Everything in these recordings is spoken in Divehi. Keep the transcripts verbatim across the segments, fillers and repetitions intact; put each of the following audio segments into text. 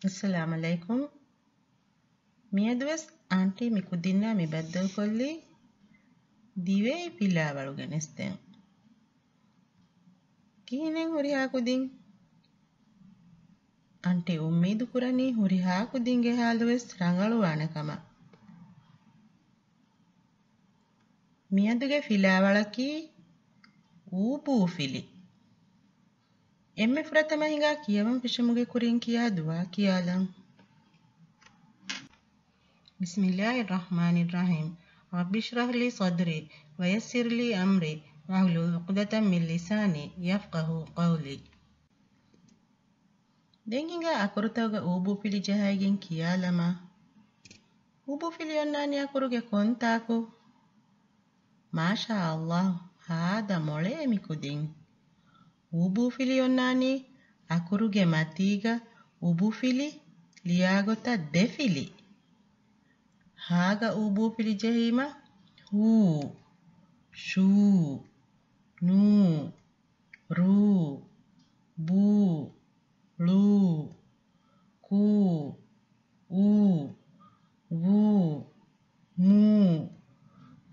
އައްސަލާމް ޢަލައިކުމް. މިއަދުވެސް އާންޓީ މި ކުދިންނާ މި ބައްދަލުކޮށްލީ ދިވެހި ފިލާވަޅުގެ ނެސްދެން. ކިހިނެއް ހުރިހާ ކުދިން؟ އާންޓީ އުއްމީދު ކުރަނީ ހުރިހާ ކުދިންގެ ހާލުވެސް ރަނގަޅުވާނެ ކަމަށް. މިއަދުގެ ފިލާވަޅަކީ އޫބޫފިލި. އެންމެ ފުރަތަމަ ހިނގާ ކިޔަވަން ފެށުމުގެ ކުރިން ކިޔާ ދުޢާ ކިޔާލަން. بسم الله الرحمن الرحيم. رب اشرح لي صدري ويسر لي أمري واحلل عقدة من لساني يفقهوا قولي. ދެން ހިނގާ އަކުރުތަކުގަ އޫބޫފިލި ޖަހައިގެން ކިޔާލަމާ. އޫބޫފިލި އޮންނާނީ އަކުރުގެ ކޮންތާކު؟ މާޝާ ﷲ، ހާދަ މޮޅޭ މި ކުދިން. އޫބޫފިލި އޮންނާނީ އަކުރުގެ މަތީގަ އުބުފިލި ލިޔާގޮތަށް ދެފިލި. ހާގަ އޫބޫފިލި ޖެހީމަ ހޫ، ޝޫ، ނޫ، ރޫ، ބޫ، ޅޫ، ކޫ، އޫ، ވޫ، މޫ،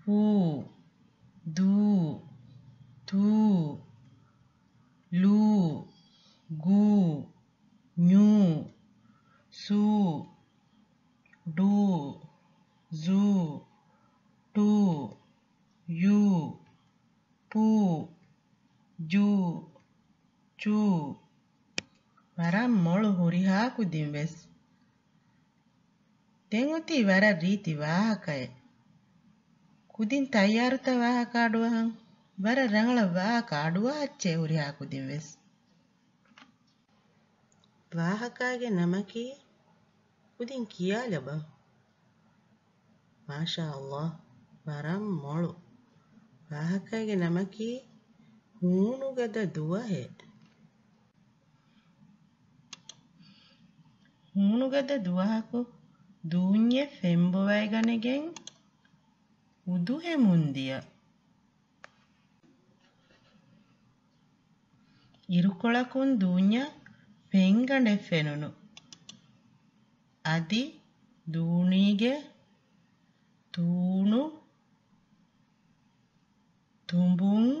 ފޫ، ދޫ، ތޫ، ލޫ، ގޫ، ޏޫ، ސޫ، ޑޫ، ޒޫ، ޓޫ، ޔޫ، ޕޫ، ޖޫ، ޗޫ. ވަރަށް މޮޅު ހުރިހާ ކުދިން ވެސް. ދެން އޮތީ ވަރަށް ރީތި ވާހަކައެއް. ކުދިން ތައްޔާރުތަ ވާހަކަ އަޑުއަހަން؟ ވަރަށް ރަނގަޅަށް ވާހަކަ އަޑުއަހައްޗޭ ހުރިހާ ކުދިން ވެސް. ވާހަކައިގެ ނަމަކީ ކުދިން ކިޔާލަބަ. މާޝާ ﷲ، ވަރަށް މޮޅު. ވާހަކައިގެ ނަމަކީ ހޫނުގަދަ ދުވަހެއް. ހޫނުގަދަ ދުވަހަކު ދޫންޏެއް ފެންބޮވައިގަނެގެން އުދުހެމުން ދިޔަ. އިރުކޮޅަކުން ދޫންޏަށް ފެންގަނޑެއް ފެނުނު. އަދި ދޫނީގެ ދޫނު ތުނބުން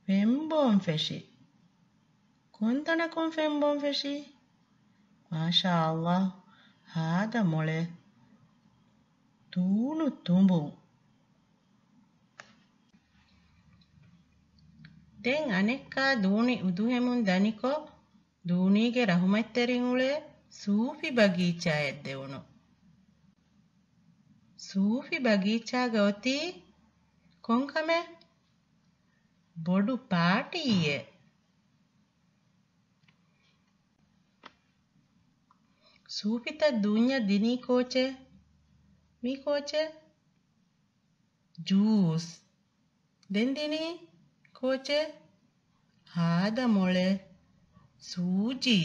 ފެންބޯން ފެށި. ކޮންތަނަކުން ފެންބޯން ފެށި؟ މާޝާ ﷲ، ހާދަ މޮޅެއް. ދޫނު ތުނބުން. ދެން އަނެއްކާ ދޫނި އުދުހެމުން ދަނިކޮށް، ދޫނީގެ ރަހުމަތްތެރިން އުޅޭ ސޫފި ބަގީޗާއެއް ދެވުނު. ސޫފި ބަގީޗާގަ އޮތީ ކޮންކަމެއް؟ ބޮޑު ޕާޓީއެއް. ސޫފިތައް ދޫންޏަށް ދިނީ ކޯޗެއް؟ މީ ކޯޗެއް؟ ޖޫސް. ދެން ދިނީ ކޯޗެއް؟ ހާދަ މޮޅެއް. ސޫޒީ.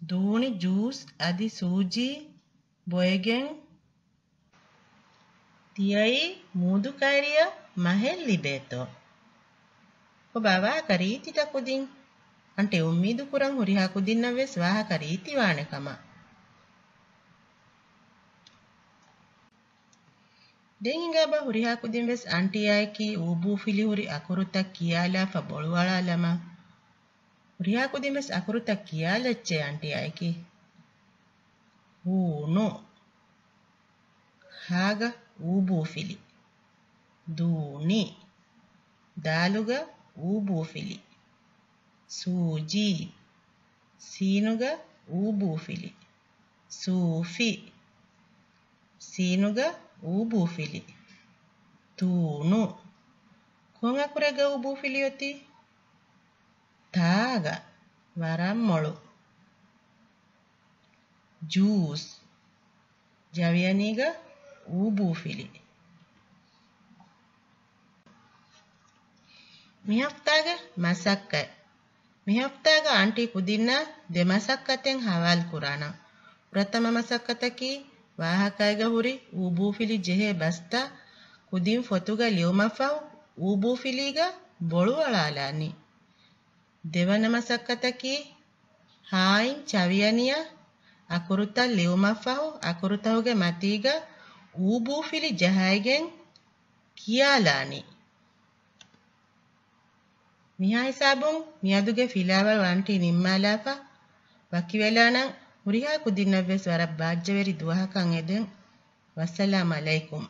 ދޫނި ޖޫސް އަދި ސޫޒީ ބޮއެގެން ދިޔައީ މޫދު ކައިރިއަށް މަހެއް ލިބޭތޯ. އޮބާ ވާހަކަ ރީތިތަ ކުދިން؟ އަންޓި އުއްމީދު ކުރަން ހުރިހާ ކުދިންނަށް ވެސް ވާހަކަ ރީތިވާނެ ކަމަށް. ދެން ހިނގާބަ ހުރިހާ ކުދިން ވެސް އަންޓިއާއެކީ އޫބޫފިލި ހުރި އަކުރުތައް ކިޔާލާފަ ބޮޅުއަޅާލަމާ. ހުރިހާ ކުދިން ވެސް އަކުރުތައް ކިޔާލައްޗޭ އަންޓިއާއެކީ. ހޫނު. ހާގަ އޫބޫފިލި. ދޫނި. ދާލުގަ އޫބޫފިލި. ސޫޒީ. ސީނުގަ އޫބޫފިލި. ސޫފި. ސީނުގަ އޫބޫފިލި. ތޫނު. ކޮން އަކުރެއްގަ އޫބޫފިލި އޮތީ؟ ތާގަ. ވަރަށް މޮޅު. ޖޫސް. ޖަވިޔަނީގަ އޫބޫފިލި. މިހަފްތާގެ މަސައްކަތް. މިހަފްތާގަ އަންޓީ ކުދިންނަށް ދެ މަސައްކަތެއް ހަވާލު ކުރާނަން. ފުރަތަމަ މަސައްކަތަކީ، ވާހަކައިގަ ހުރި އޫބޫފިލި ޖެހޭ ބަސްތައް ކުދިން ފޮތުގަ ލިޔުމަށްފަހު، އޫބޫފިލީގަ ބޮޅުއަޅާލާނީ. ދެވަނަ މަސައްކަތަކީ ހާއިން ޗަވިޔަނިއަށް އަކުރުތައް ލިޔުމަށްފަހު އަކުރުތަކުގެ މަތީގަ އޫބޫފިލި ޖަހައިގެން ކިޔާލާނީ. މިހާ ހިސާބުން މިއަދުގެ ފިލާވަޅު އަންޓީ ނިންމާލާފަ، ވަކިވެލާނަން. ހުރިހާ ކުދިންނަށްވެސް ވަރަށް ބާއްޖަވެރި ދުވަހަކަށް އެދެން. ވައްސަލާމް އަލައިކުމް.